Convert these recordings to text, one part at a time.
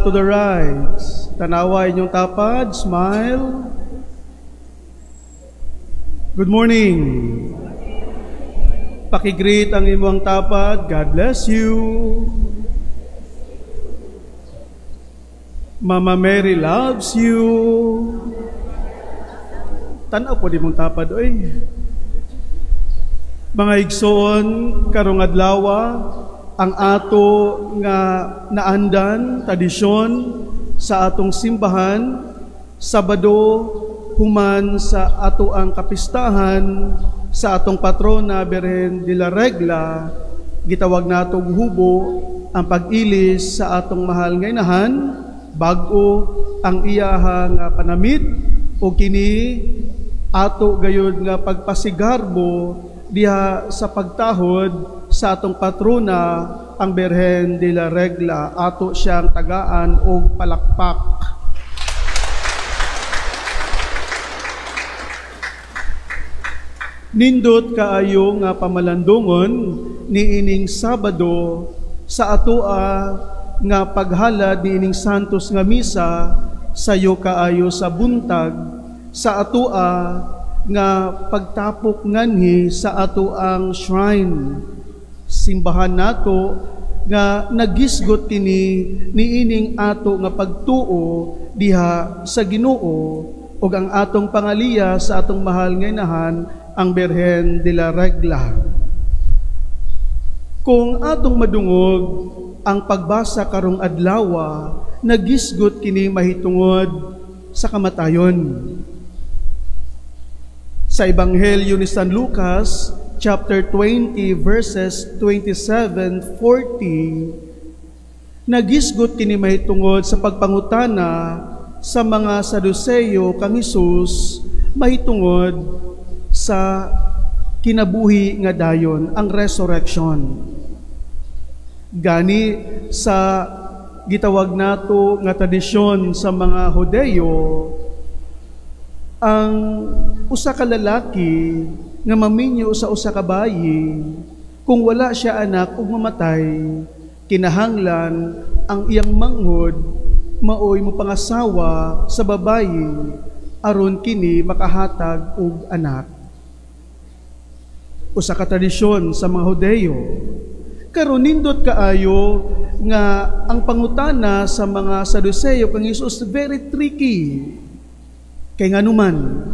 to the right. Tanawa inyong tapad, smile. Good morning. Paki-greet ang imong tapad. God bless you. Mama Mary loves you. Tanaw po di mong tapad, oy. Mga igsoon, karong adlawa, ang ato nga naandan, tradisyon sa atong simbahan, Sabado, human sa ato ang kapistahan, sa atong patrona Birhen de la Regla, gitawag natong hubo ang pag-ilis sa atong mahal nga inahan, bag-o ang iyaha nga panamit, o kini ato gayud nga pagpasigarbo diha sa pagtahod sa atong patrona ang Birhen de la Regla, ato siyang tagaan og palakpak. Nindot kaayo nga pamalandungon niining Sabado sa atoa nga paghalad niining Santos nga misa sayo kaayo sa buntag sa atoa nga pagtapok nganhi sa ato ang shrine simbahan nato nga nagisgot kini niining ato nga pagtuo diha sa Ginoo ug ang atong pangaliya sa atong mahal nga inahan ang Birhen de la Regla. Kung atong madungog ang pagbasa karong adlawa, nagisgot kini mahitungod sa kamatayon. Sa Ebanghelyo ni San Lucas, chapter 20, verses 27-40, nagisgot kini mahitungod sa pagpangutana sa mga Saduceo kang Hesus mahitungod sa kinabuhi nga dayon, ang resurrection. Gani sa gitawag nato nga tradisyon sa mga Hudeyo, ang usa ka lalaki nga maminyo sa usa ka bayi, kung wala siya anak ug mamatay, kinahanglan ang iyang manghod maoy mopangasawa sa babayi aron kini makahatag og anak. Usa ka tradisyon sa mga Hudeyo. Karon nindot kaayo nga ang pangutana sa mga Saduceo kang Hesus very tricky. Kay nganuman,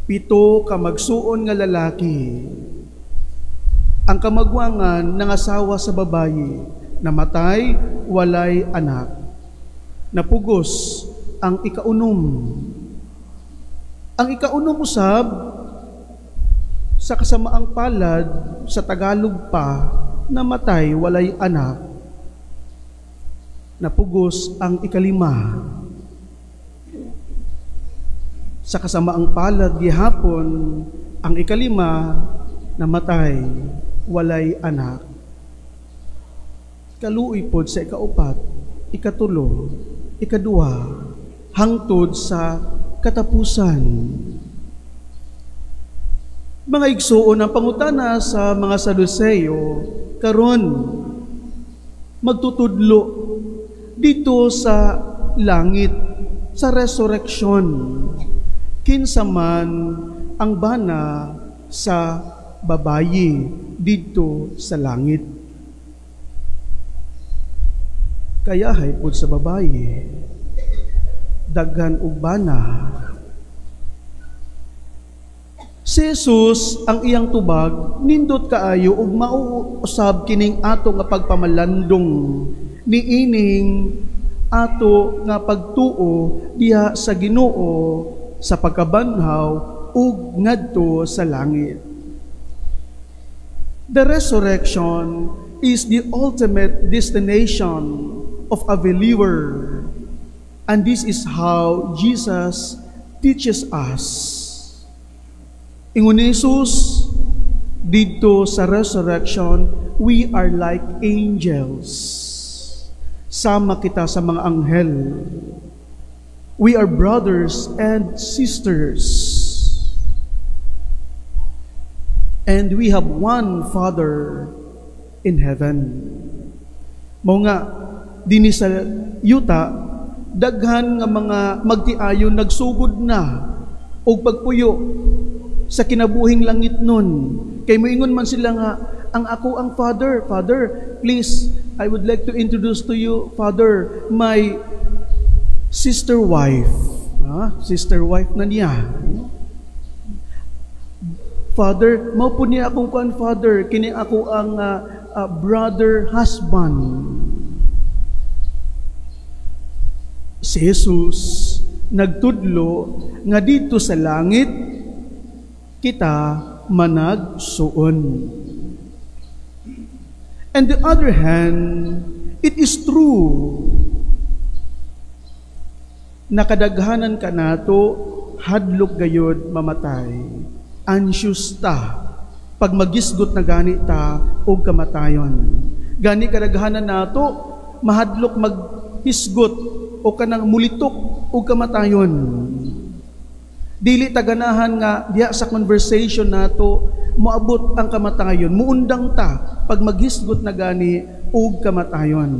7 ka magsuon nga lalaki ang kamagwangan nangasawa sa babayi, namatay walay anak. Napugos ang ikaunom. Ang ikaunom usab sa kasamaang palad, sa Tagalog pa, namatay walay anak. Napugos ang ikalima. Sa kasamaang palad gihapon, ang ikalima, namatay walay anak. Kaluoy pod sa ikaupat, ikatulo, ikaduha, hangtod sa katapusan. Mga igsuon, ang pangutana sa mga Saduceo karon magtutudlo dito sa langit, sa resurrection, kinsa man ang bana sa babayi dito sa langit. Kayahay pod sa babayi, daghan og bana. Si Jesus ang iyang tubag nindot kaayo ug mauusab kining ato nga pagpamalandong niining ato nga pagtuo diha sa Ginoo sa pagkabanhaw ug ngadto sa langit. The resurrection is the ultimate destination of a believer, and this is how Jesus teaches us. Ingon ni Jesus, didto sa resurrection, we are like angels. Sama kita sa mga anghel. We are brothers and sisters. And we have one Father in heaven. Mao nga, dinhi sa yuta, daghan nga mga magtiayon nagsugod na og pagpuyo sa kinabuhing langit nun. Kay moingon man sila nga, ang ako ang Father, "Father, please, I would like to introduce to you, Father, my sister wife." Ah, sister wife na niya. "Father, mao po niya akong kuan, Father, kini ako ang brother husband." Si Jesus nagtudlo nga dito sa langit kita managsuon. And the other hand, it is true nakadaghanan ka nato hadlok gayod mamatay. Anxious ta pag magisgot na gani ta og kamatayon. Gani kadaghanan nato mahadlok maghisgot o kanang mulitok og kamatayon. Dili ta ganahan nga diha sa conversation nato moabot ang kamatayon, muundang ta pag maghisgot na gani og kamatayon.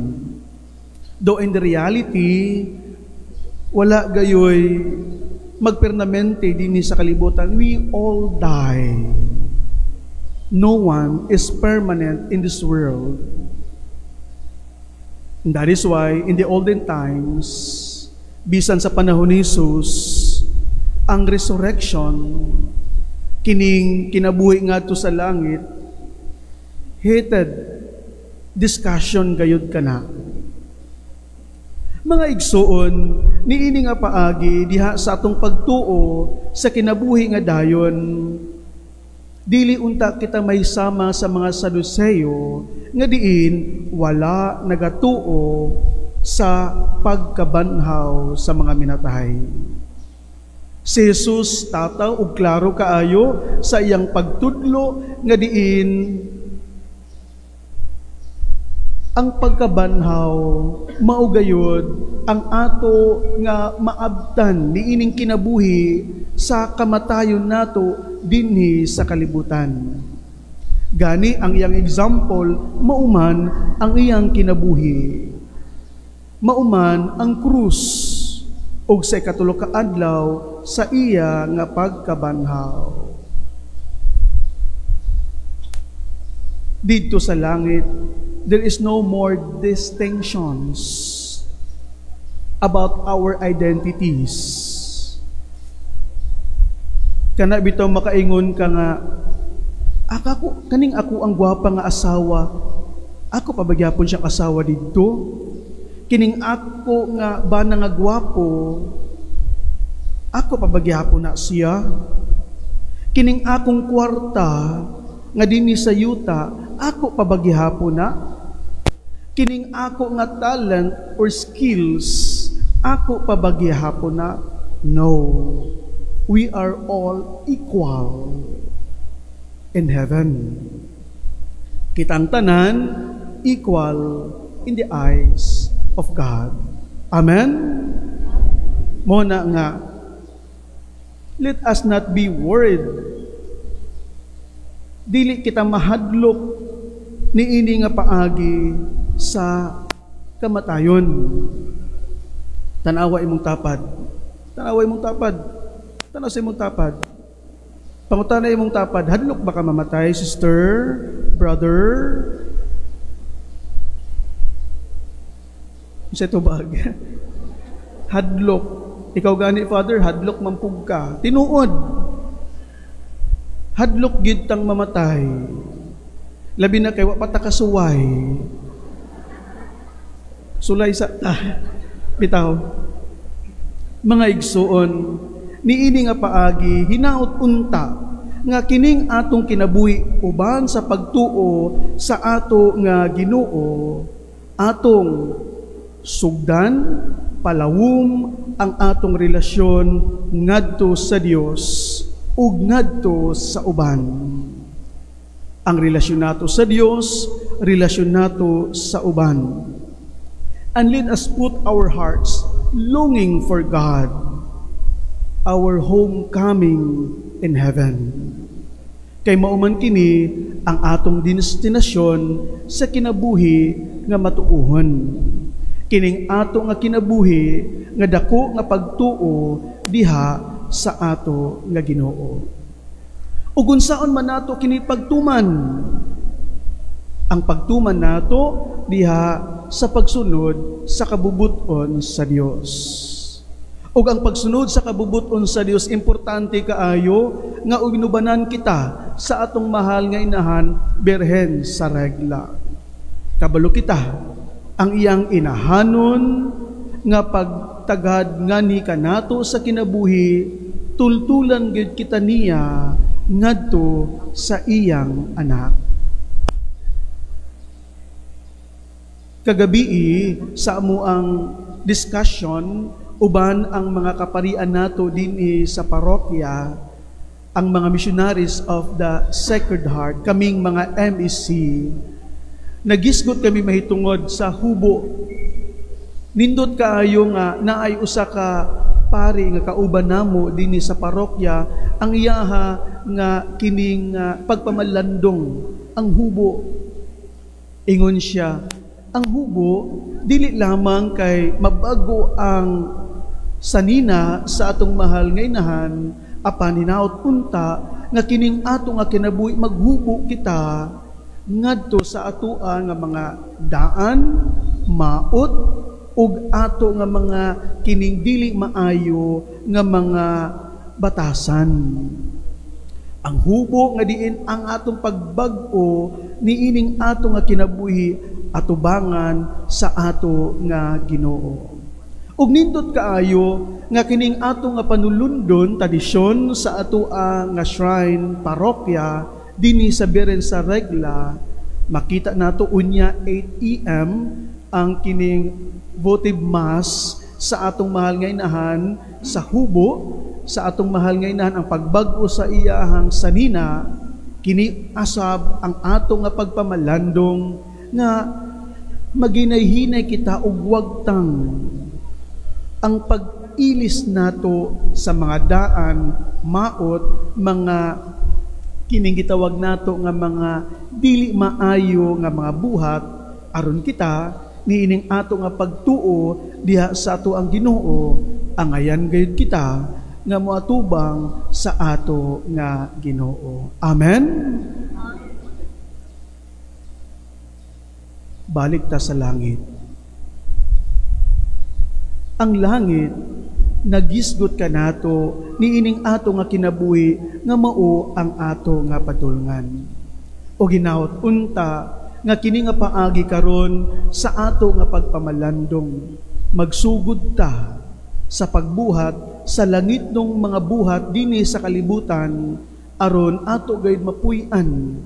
Though in the reality, wala gayoy magpernamente dinhi sa kalibutan. We all die. No one is permanent in this world. And that is why in the olden times, bisan sa panahon ni Jesus, ang resurrection, kining kinabuhi ngadto sa langit, heated discussion gayud kana. Mga igsuon, niini nga paagi diha sa atong pagtuo sa kinabuhi nga dayon, dili unta kita may sama sa mga Saduceo nga diin wala nagatuo sa pagkabanhaw sa mga minatay. Si Jesus tataw og klaro kaayo sa iyang pagtudlo nga diin ang pagkabanhaw mao gayud ang ato nga maabtan niining kinabuhi sa kamatayon nato dinhi sa kalibutan. Gani ang iyang example mauman ang iyang kinabuhi. Mauman ang krus ug sa ikatulo ka adlaw sa iya nga pagkabanhaw. Didto sa langit, there is no more distinctions about our identities. Kana bitaw makaingon ka nga, akako kaning ako ang gwapa nga asawa, ako pa ba gyapon siyang asawa didto? Kining ako nga bana nga gwapo, ako pa ba gyapon na siya? Kining akong kwarta nga dinhi sa yuta, ako pa ba gihapon na? Kining ako nga talent or skills, ako pa ba gihapon na? No. We are all equal in heaven. Kitang tanan equal in the eyes of God. Amen? Mao na nga, let us not be worried. Dili kita mahadlok niini nga paagi sa kamatayon. Tanawa imong tapad. Tanawa imong tapad. Tanaw sa imong tapad. Pangutana imong tapad, hadlok ba ka mamatay, sister, brother? Sa tubag. Hadlok. Ikaw gani, Father, hadlok mampug ka. Tinuod. Hadlok gid tang mamatay. Labi na kay wa pa ta kasuway. Sulay sa ta. Bitaw. Mga igsuon, niini nga paagi hinaot unta nga kining atong kinabuhi uban sa pagtuo sa ato nga Ginoo, atong sugdan, palawom ang atong relasyon ngadto sa Dios ug ngadto sa uban. Ang relasyon nato sa Dios, relasyon nato sa uban. And let us put our hearts longing for God, our homecoming in heaven. Kay mauman kini ang atong destinasyon sa kinabuhi nga matuohon. Kining ato nga kinabuhi nga dako nga pagtuo diha sa ato nga Ginoo. Ug unsaon man nato kini pagtuman? Ang pagtuman nato diha sa pagsunod sa kabubut-on sa Dios. Ug ang pagsunod sa kabubut-on sa Dios, importante kaayo nga inubanan kita sa atong mahal nga inahan Birhen sa Regla. Kabalo kita ang iyang inahanon nga pagtagad ngani kanato sa kinabuhi, tultulan gyud kita niya ngadto sa iyang anak. Kagabii sa amo ang discussion uban ang mga kaparian nato dinhi sa parokya, ang mga Missionaries of the Sacred Heart, kaming mga MEC, nagisgot kami mahitungod sa hubo. Nindot kaayo nga naay usa ka pari nga kauban namo dinhi sa parokya, ang iyaha nga kining pagpamalandong ang hubo. Ingon siya, ang hubo dili lamang kay mabago ang sanina sa atong mahal nga inahan, apan hinaot unta nga kining ato nga kinabuhi maghubo kita ngadto sa atoa nga mga daan, maot, ug ato nga mga kining dili maayo nga mga batasan. Ang hubo nga diin ang atong pagbag-o niining ato nga kinabuhi atubangan sa ato nga Ginoo. Ug nindot kaayo nga kining ato nga panulundon tradisyon sa ato nga shrine parokya dinhi sa Birhen sa Regla, makita nato unya 8 AM ang kining votive mass sa atong mahal nga inahan sa hubo, sa atong mahal nga inahan ang pagbag-o sa iyahang sanina, kini asab ang ato nga pagpamalandong nga maginayhinay kita og wagtang ang pag-ilis nato sa mga daan, maot, mga kining gitawag nato nga mga dili maayo nga mga buhat, aron kita niining ato nga pagtuo diha sa ato ang Ginoo, angayan gayud kita nga moatubang sa ato nga Ginoo. Amen. Balik ta sa langit. Ang langit nagisgot kanato niining ato nga kinabuhi nga mao ang ato nga padulngan. O ginaot unta nga kini nga paagi karon sa ato nga pagpamalandong, magsugod ta sa pagbuhat sa langitnong mga buhat dinhi sa kalibutan, aron ato gayud mapuy-an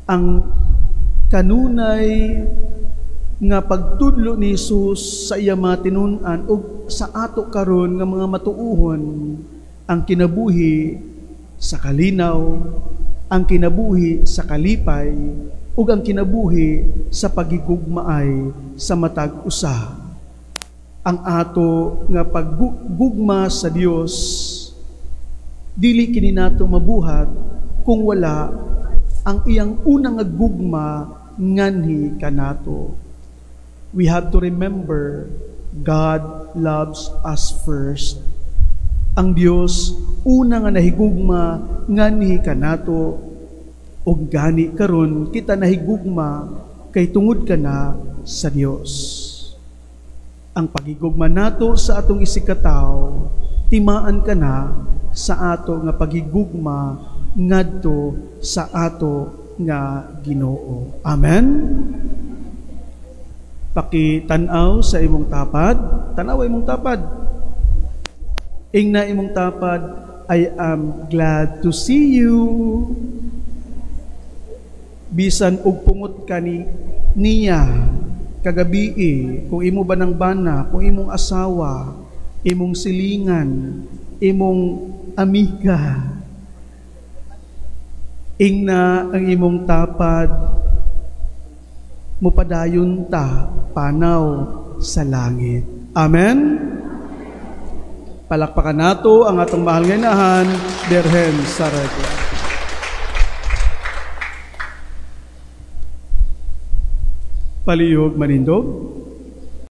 ang kanunay nga pagtudlo ni Jesus sa iya mga tinun-an ug sa ato karon nga mga matuohon ang kinabuhi sa kalinaw, ang kinabuhi sa kalipay, ug ang kinabuhi sa pagigugmaay sa matag usa. Ang ato nga paggugma sa Dios dili kini nato mabuhat kung wala ang iyang unang nga gugma nganhi kanato. We have to remember God loves us first. Ang Dios una nga nahigugma nganhi kanato, ug gani karon kita nahigugma kay tungod kana sa Dios. Ang pagigugma nato sa atong isigkatawo timaan kana sa ato nga pagigugma ngadto sa ato nga Ginoo. Amen. Pakitan-aw sa imong tapad, tan-aw imong tapad. Ingna imong tapad, I am glad to see you. Bisan og pungot ka ni niya kagabii, kung imo ba ng bana, kung imong asawa, imong silingan, imong amiga, ingna ang imong tapad, mupadayon ta panaw sa langit. Amen. Palakpakan nato ang atong mahal nga inahan, Birhen sa Regla. Palihog manindog.